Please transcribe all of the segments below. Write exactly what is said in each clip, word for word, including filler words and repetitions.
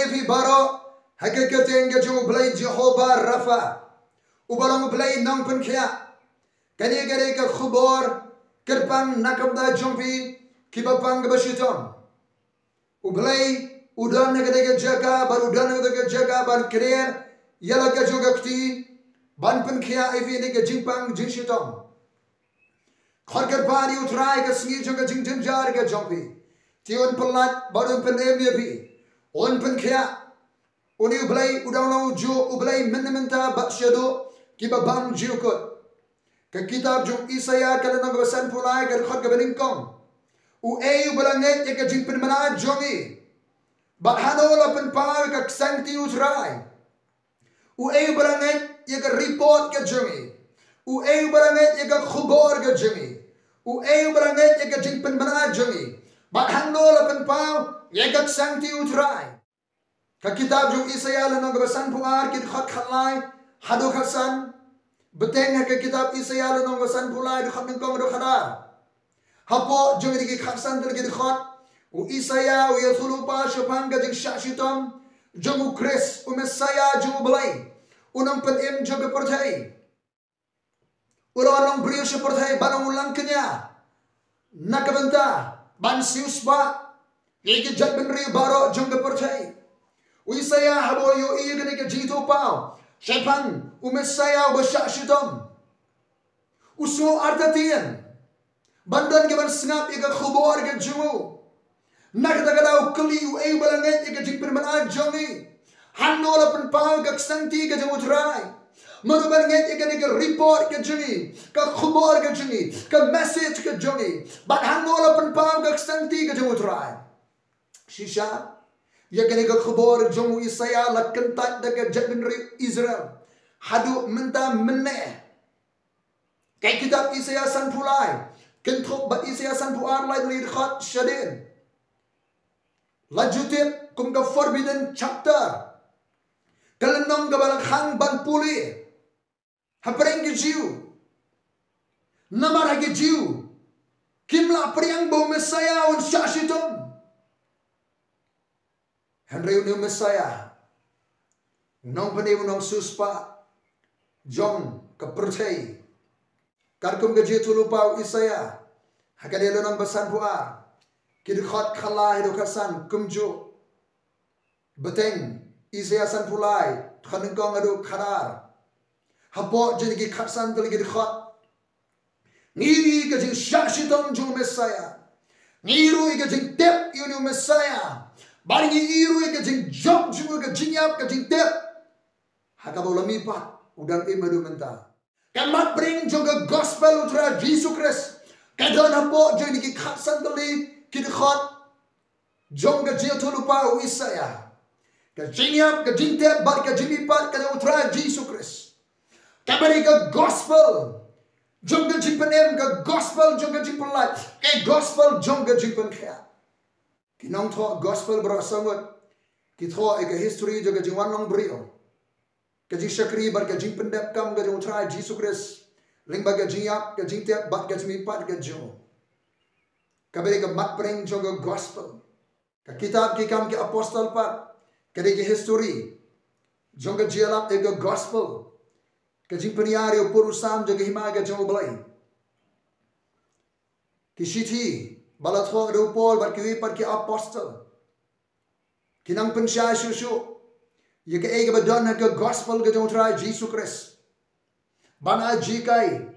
phi baroh ha ka kyrteng ka jong U Blei Jehovah Rapha, uba long U Blei nongpynkhiah. Kane ka dei ka khubor kyrpang na ka bynta jong phi kiba pang kiba shitom. U Blei u don ha kane ka jaka, bad u don ha kane ka jaka ban kner ïa la ka jong ka kti, ban pynkhiah ïa phi na ka jingpang jingshitom. Khot kyrpad ïa U Trai ka sngi jong ka jingjynjar ka jong phi. Te un pyllait bad un pynim ïa phi, un pynkhiah. Une U Blei u dang long ujuh U Blei mynne mynta bad shaduh kiba bymjukut. Ka kitab jong u Isaïah ka lynnong kaba sanphew lai, ka dkhot kaba nyngkong. Uei uba la ngeit ïa ka jingpynbna jong ngi, bad hangno la pynpaw ïa ka ksangti U Trai? Uei uba la ngeit ïa ka report ka jong ngi? Uei uba la ngeit ïa ka khubor ka jong ngi? Uei uba la ngeit ïa ka jingpynbna jong ngi, bad hangno la pynpaw ïa ka ksangti U Trai? Ka kitab jong u Isaïah lynnong kaba sanphew ar, ki dkhot khatlai haduh khatsan. Bteng ha ka kitab Isaïah lynnong kaba sanphew lai, dkhot nyngkong haduh khatar. Hapoh jong kine ki khatsan tylli ki dkhot, u Isaïah u ïathuhlypa shaphang ka jingshah shitom jong U Khrist, U Messiah jong U Blei, U Nongpynim jong ka pyrthei. U la wan long briew sha pyrthei ban long u langkñia na ka bynta ban siewspah ïa ki jaitbynriew baroh jong ka pyrthei. U Isaïah haba u ïohi ïa kane ka jingithuhpaw shaphang U Messiah uba shah shitom, u sngew artatien ban don kiban sngap ïa ka khubor ka jong u. Na kata ka daw u kylli, uei uba la ngeit ïa ka jingpynbna jong ngi? Hangno la pynpaw ïa ka ksangti ka jong U Trai? Mano ban ngeit ïa kane ka report ka jong ngi, ka khubor ka jong ngi, ka message ka jong ngi? Bad hangno la pynpaw ïa ka ksangti ka jong U Trai? Shisha, ïa kane ka khubor jong u Isaïah la kyntait da ka jaitbynriew Israel haduh mynta mynne. Ka kitab Isaïah sanphew lai, kynthup bad Isaïah sanphew ar, lai tylli ki dkhot shadien. La ju tip kum ka forbidden chapter, ka lynnong kaba la khang ban pule hapdeng ki Jiw. Namar ha ki Jiw kim lah pdiang ba u Messiah un shah shitom. Hynrei une u Messiah, u Nongpynim, u Nongsiewspah jong ka pyrthei, katkum ka jingïathuhlypa u Isaïah ha kane ka lynnong ba sanphew ar, ki dkhot khatlai haduh khatsan kumjuh. Bteng Isaïah sanphew lai, dkhot nyngkong haduh khatar. Hapoh jong kine ki khatsan tylli ki dkhot, ngi ïohi ka jingshah shitom jong u Messiah. Ngi ïohi ka jingtep ïa une u Messiah. Bad ngi ïohi ka jingjop jong u, ka jingïap, ka jingtep, ha kaba u la mihpat, u dang im haduh mynta. Ka mat pdeng jong ka gospel U Trai Jisu Khrist ka don hapoh jong kine ki khatsan tylli ki dkhot jong ka jingïathuhlypa u Isaïah. Ka jingïap, ka jingtep bad ka jingmihpat ka jong U Trai Jisu Khrist. Kaba dei ka gospel jong ka jingpynim, ka gospel jong ka jingpyllait, ka gospel jong ka jingpynkhiah. Ki nongthoh gospel baroh saw ngut ki thoh ïa ka history jong ka jingwan long briew, ka jingshakri bad ka jingpyndep kam ka jong U Trai Jisu Khrist, lyngba ka jingïap, ka jingtep bad ka jingmihpat ka jong u. Kaba dei ka mat pdeng jong ka gospel. Ka kitab Ki Kam ki Apostol pat ka dei ka history jong ka jingïalap ïa ka gospel, ka jingpynïar ïa u pud u sam jong ka hima ka jong U Blei. Ki shithi ba la thoh da u Paul bad kiwei pat ki apostol ki nang pynshai shuh shuh ïa kaei kaba don ha ka gospel ka jong U Trai Jisu Khrist. Ban ai jinghikai,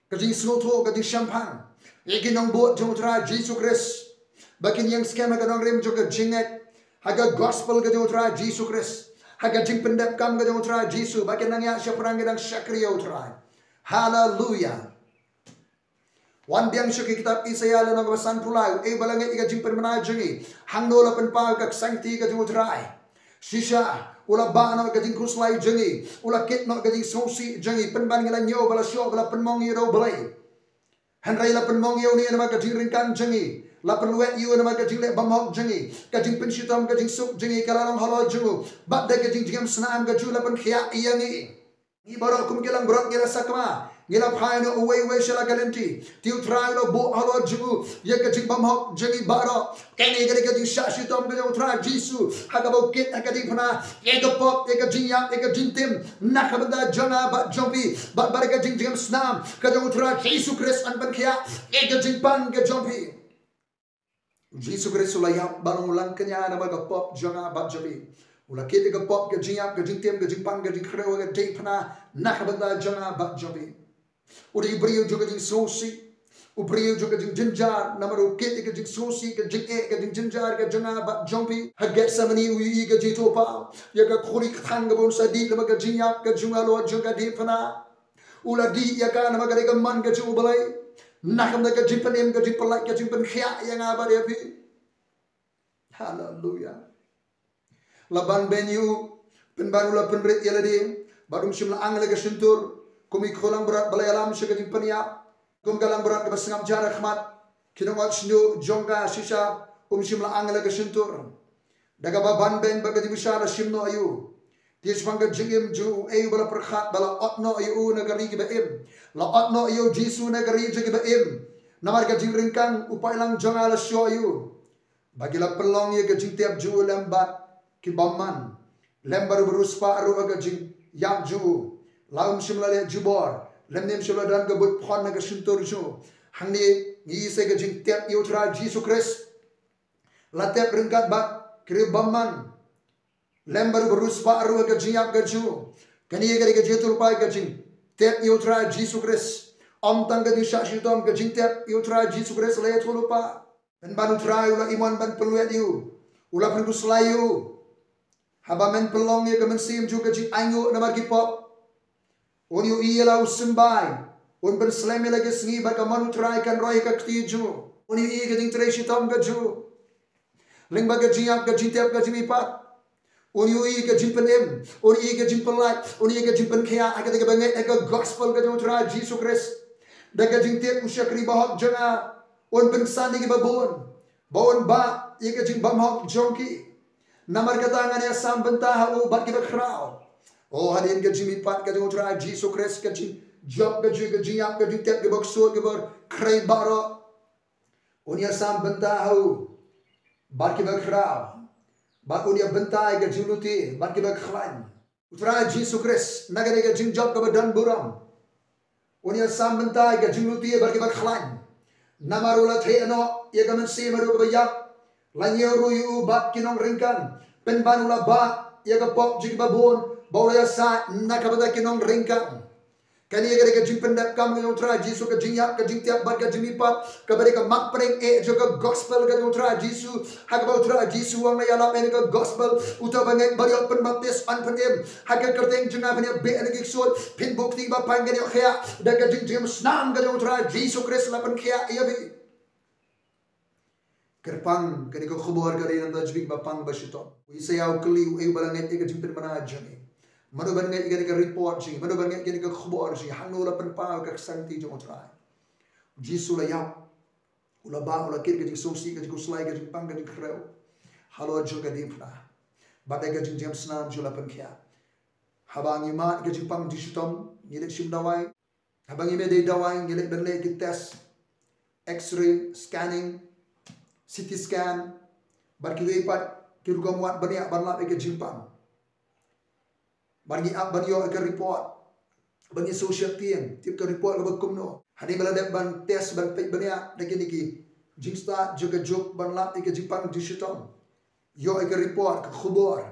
ka jingsngewthuh, ka jingshemphang ïa ki nongbud jong U Trai Jisu Khrist ba kin ïeng skhem ha ka nongrim jong ka jingngeit ha ka gospel ka jong U Trai Jisu Khrist, ha ka jingpyndep kam ka jong U Trai Jisu, ba kin nang ïaid shaphrang, kin nang shakri ïa U Trai. Haleluya. Wan biang sha ka kitab Isaïah lynnong kaba sanphew lai, uei ba la ngeit ïa ka jingpynbna jong ngi, hangno la pynpaw ïa ka ksangti ka jong U Trai? Shisha u la bah noh ïa ka jingkhuslai jong ngi, u la kit noh ïa ka jingsngewsih jong ngi, pynban ngi la ñiew ba la shoh, ba la pynmong ïa u da U Blei. Hynrei la pynmong ïa une namar ka jingryngkang jong ngi, la pynlwet ïa u namar ka jingleh bymhok jong ngi, ka jingpynshitom, ka jingsuk jong ngi ka la long halor jong u, bad da ka jingjngem snam ka jong u la pynkhiah ïa ngi. Ngi baroh kum ki langbrot ngi la sakma Ngi la phai noh uwei uwei sha la ka lynti. Te U Trai u la buh halor jong u ïa ka jingbymhok jong ngi baroh. Kane ka dei ka jingshah shitom ka jong U Trai Jisu ha kaba u kit ha ka diengphna ïa ka pop, ïa ka jingïap, ïa ka jingtim na ka bynta jong nga bad jong phi. Bad barabor ka jingjngem snam ka jong U Trai Jisu Khrist yn pynkhiah ïa ka jingpang ka jong phi. U Jisu Khrist u la ïap ba long u langkñia namar ka pop jong nga bad jong phi. U la kit ïa ka pop, ka jingïap, ka jingtim, ka jingpang, ka jingkhrew, ka diengphna na ka bynta jong nga bad jong phi. U dei u briew jong ka jingsngewsih, u briew jong ka jingjynjar, namar u kit ïa ka jingsngewsih, ka jingeh, ka jingjynjar ka jong nga bad jong phi. Ha Gethsemane u ïohi ka jingïathuhpaw ïa ka khuri kthang kaba un sa dih namar ka jingïap ka jong nga halor jong ka diengphna. U la dih ïa ka namar ka dei ka mon ka jong U Blei. Na ka bynta ka jingpynim, ka jingpyllait, ka jingpynkhiah ïa nga bad ïa phi. Haleluya. La banbeiñ ïa u, pynban u la pynrit ïa lade, bad um shym la ang ïa la ka shyntur, kum i khun langbrot ba la ïalam sha ka jingpynïap, kum ka langbrot kaba sngap jar ha khmat ki nongot shñiuh jong ka shisha, um shym la ang ïa la ka shyntur. Da kaba banbeiñ bad ka jingbishar la shim noh ïa u. Te shaphang ka jingim jong uei uba la pyrkhat ba la ot noh ïa u na ka ri kiba im. La ot noh ïa U Jisu na ka ri jong kiba im. Namar ka jingryngkang u paidlang jong nga la shoh ïa u. Ba ki la pynlong ïa ka jingtep jong u lem bad ki bymman. Lem bad u riewspah ruh ha ka jingïap jong u. La um shym la leh jubor. Lymne um shym la don ka buit phon na ka shyntur jong u. Hangne ngi ïohi sa ka jingtep ïa U Trai Jisu Khrist. La tep ryngkat bad ki riewbymman. Lem bad u riewspah ruh ha ka jingïap ka jong u. Kane ka dei ka jingïathuhlypa ïa ka jingtep ïa U Trai Jisu Khrist. Ym tang ka jingshah shitom, ka jingtep ïa U Trai Jisu Khrist la ïathuhlypa. Pynban U Trai u la imon ban pynlwet ïa u. U la pynkhuslai ïa u. Haba men pynlong ïa ka mynsiem jong u ka jingainguh namar ki pop. Un ïohi ïa la u symbai. Un pynslem ïa la ki sngi bad ka mon U Trai kan roi ha ka kti jong u. Un ïohi ïa ka jingtrei shitom ka jong u. Lyngba ka jingïap, ka jingtep, ka jingmihpat. Un ïohi ïa ka jingpynim, un ïohi ïa ka jingpyllait, un ïohi ïa ka jingpynkhiah, ha kata kaba ngeit ïa ka gospel ka jong U Trai Jisu Khrist. Da ka jingtip u shakri bahok jong nga un pynksan ïa kiba bun, ba un bah ïa ka jingbymhok jong ki. Namar kata ngan ïasam bynta ha u bad kiba khraw. O hadien ka jingmihpat ka jong U Trai Jisu Khrist, ka jingjop ka jong u, ka jingïap, ka jingtep, kiba ksuid, kiba khrei baroh. Un ïasam bynta ha u bad kiba khraw. Bad un ïabynta ïa ka jinglute bad kiba khlaiñ. U Trai Jisu Khrist, na kane ka jingjop kaba don burom, un ïasam bynta ïa ka jinglute bad kiba khlaiñ. Namar u la theh noh ïa ka mynsiem haduh kaba ïap. La ñiew ruh ïa u bad ki nongryngkang. Pynban u la bah ïa ka pop jong kiba bun, ba u la ïasaid na ka bynta ki nongryngkang. Kane ka dei ka jingpyndep kam ka jong U Trai Jisu, ka jingïap, ka jingtep bad ka jingmihpat, kaba dei ka mat pyrshah eh jong ka gospel ka jong U Trai Jisu. Ha kaba U Trai Jisu u ong, la ïalap ïa ka gospel, uta uba ngeit bad ïoh pynbaptis yn pynim. Ha ka kyrteng jong nga phin ïa beh na ki ksuid, phin buh kti ba pang, kin ïoh khiah. Da ka jingjngem snam ka jong U Trai Jisu Khrist la pynkhiah ïa phi. Kyrpang, kane ka khubor ka dei na ka bynta jong phi kiba pang ba shitom. U Isaïah u kylli, uei uba la ngeit ïa ka jingpynbna jong ngi? Mano ban ngeit ïa kane ka report jong ngi? Mano ban ngeit ïa kane ka khubor jong ngi? Hangno la pynpaw ka ksangti jong U Trai? U Jisu la ïap, u la bah, u la kit, ka jingsngewsih, ka jingkhuslai, ka jingpang, ka jingkhrew halor jong ka diengphna. Bad da ka jingjngem snam jong u la pynkhiah. Haba ngi mad ka jingpang jingshitom, ngi leit shim dawai. Haba ngi mad dei dawai, ngi leit ban leh ki test, X-ray, scanning, C T scan, bad kiwei pat ki rukom wad bniah ban lap ïa ka jingpang. Bad ngi ap ban ïoh ïa ka report, bad ngi shu sheptieng, tip ka report kaba kumno. Hadien ba la dep ban test, ban peit bniah da kine ki jingstad jong ka juk ban lap ïa ka jingpang jingshitom, ïoh ïa ka report, ka khubor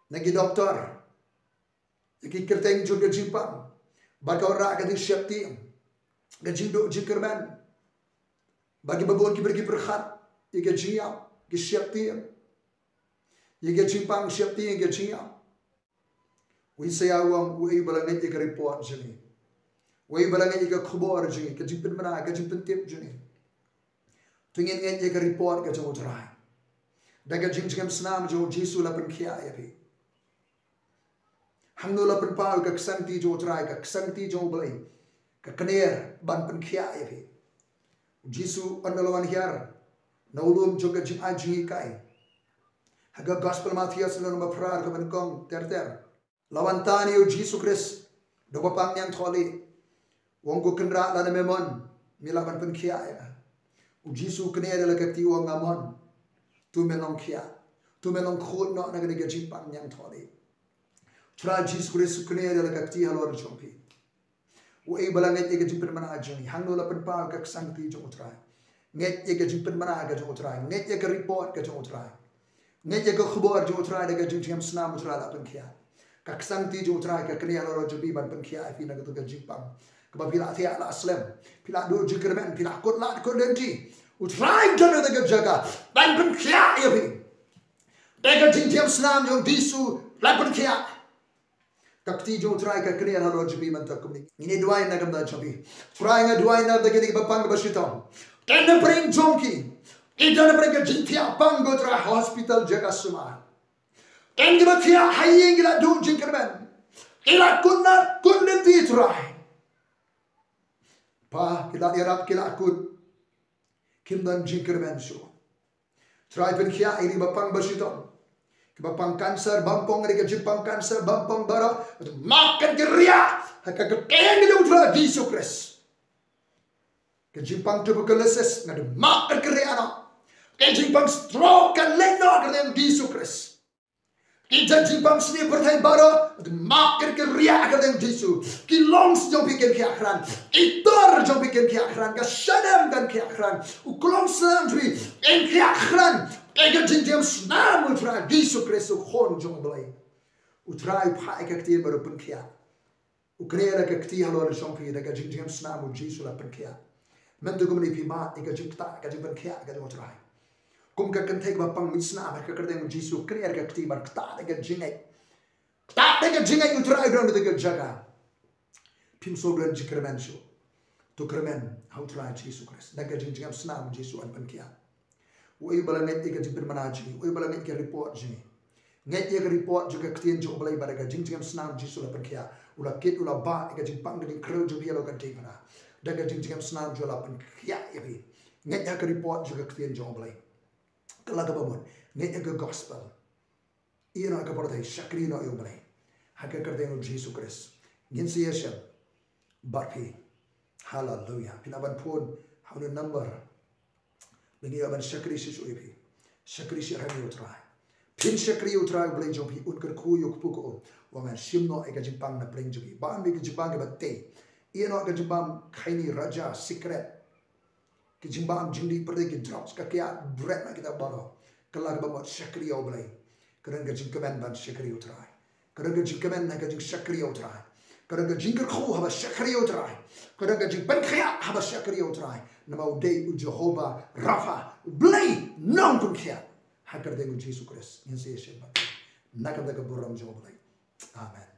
na ki doktor ïa ki kyrteng jong ka jingpang, bad ka wanrah ka jingsheptieng, ka jingduh jingkyrmen. Bad kiba bun ki briew ki pyrkhat ïa ka jingïap, ki sheptieng ïa ka jingpang, sheptieng ïa ka jingïap. U Isaïah u ong, uei uba la ngeit ïa ka report jong ngi? Uei uba la ngeit ïa ka khubor jong ngi, ka jingpynbna, ka jingpyntip jong ngi? To ngin ngeit ïa ka report ka jong U Trai. Da ka jingjngem snam jong U Jisu la pynkhiah ïa phi. Hangno la pynpaw ka ksangti jong U Trai, ka ksangti jong U Blei, ka kner ban pynkhiah ïa phi? U Jisu un la wan hiar na u lum jong ka jingai jinghikai. Ha ka gospel Mathaios lynnong ba phra, ka ban kong ter ter. La wan tan ïa U Jisu Khrist Da ba pang niang tholi. Wong ku kynra la na memon. Mi la ban pynkhiah ya. U Jisu kne da la kati wong ngamon. Tu men long khiah. Tu men long khut no na ka jingpang niang tholi. Trai Jisu Khrist kne da la kati halor jong phi. U ei bala ngeit ya ka jingpynmana jong i. Hangno la pynpaw ka ksang ti jong u Trai. Ngeit ya ka jingpynmana ka jong u Trai. Ngeit ya ka report ka jong u Trai. Ngeit ya ka khubor jong u Trai da ka jingjam snam u Trai la pynkhiah. Ka ksang ti jong u Trai ka knieh halor jong phi ban pynkhiah ya phi na ka tu ka jingpang. Kaba phi la thiah la slem. Phi la dur jingkyrmen phi la kut la kut lynti. U Trai don da ka jaka. Ban pynkhiah ya phi. Da ka jingjam snam jong Jisu la pynkhiah. Ka kti jong u Trai ka knieh halor jong phi mynta kumne. Ngin duwai na ka bynta jong phi. Trai nga duwai na ka bynta kine kiba pang kiba shitom. Ken na pyrshah jong ki. Ki don na pyrshah ka jingthiah pang ko Trai hospital jaka sumar. Ken kiba thiah ha ïing ki la duh jingkyrmen. Ki la kut na kut lynti Trai. Pa ki la ïarap ki la kut. Kim don jingkyrmen shuh. Trai pynkhiah ïa kiba pang ba shitom. Kiba pang cancer bym pang ri ka jingpang cancer bym pang baroh. Mak kan ki riah. Ha ka kyrteng jong u Trai Jisu Khrist. Ka jingpang tuberculosis nga da mak kan ki riah no. Ka jingpang stroke kan leit no ka kyrteng Jisu Khrist. Ki jingpang sniew pyrthei baroh, mak kan ki riah ka kyrteng Jisu. Ki lungs jong phi kan khiah kran. Ki tor jong phi kan khiah kran. Ka shadem kan khiah kran. U klong snam jong phi kan khiah kran. Ka jingjam snam u Trai Jisu Khrist u Khun jong u Blei. U Trai pha ïa ka ktien baroh pynkhiah. U knieh da ka kti halor jong phi da ka jingjam snam u Jisu la pynkhiah. Mynta kumne phi mad ïa ka jingktah ka jingpynkhiah ka jong u Trai. Kum ka kynthei kaba pang mih snam ha ka kyrteng u Jisu knieh da ka kti ban ktah da ka jingngeit. Ktah da ka jingngeit u Trai don da ka jaka. Phim sngewdon jingkyrmen shuh. To kyrmen ha u Trai Jisu Khrist da ka jingjam snam u Jisu un pynkhiah. U ei bala ngeit ïa ka jingpynmana jong ngi, u ei bala ngeit ïa ka report jong ngi. Ngeit ïa ka report jong ka ktien jong u Blei ba da ka jingjam snam Jisu la pynkhiah. U la kit u la bah ïa ka jingpang ka jingkrew jong phi halor ka diengphna. Da ka jingjam snam Jisu la pynkhiah ïa phi. Ngeit ïa ka report jong ka ktien jong u Blei. Ka la kaba mut. Ngeit ïa ka gospel. Ïa no ka pyrthei shakri no ïa u Blei. Ha ka kyrteng u Jisu Khrist. Ngin sa ïashem bad phi. Haleluya. Phi lah ban phone ha u number. Ba ngi ïa ban shakri shisha ïa phi. Shakri shisha ïa u Trai. Phin shakri ïa u Trai u Blei jong phi un kyrkhu ïa u kpu ko. Wa ngan shim noh ïa ka jingpang na pdeng jong phi. Bam ïa ka jingpang kaba tei. Ïa noh ka jingbam khaini raja secret. Ki jingbam jingdih pyrthei ki drugs ka kiad bret na kita baroh. Ka la kaba mut shakri ïa u Blei. Ka don ka jingkmen ban shakri ïa u Trai. Ka don ka jingkmen ha ka jingshakri ïa u Trai. Ka don ka jingkyrkhu haba shakri ïa u Trai. Ka don ka jingpynkhiah haba shakri ïa u Trai. Namar u dei u Jehobah Rapha. U Blei nongpynkhiah. Ha ka kyrteng u Jisu Khrist. Ngin sa ïashem bad. Na ka bynta ka burom jong u Blei. Amen.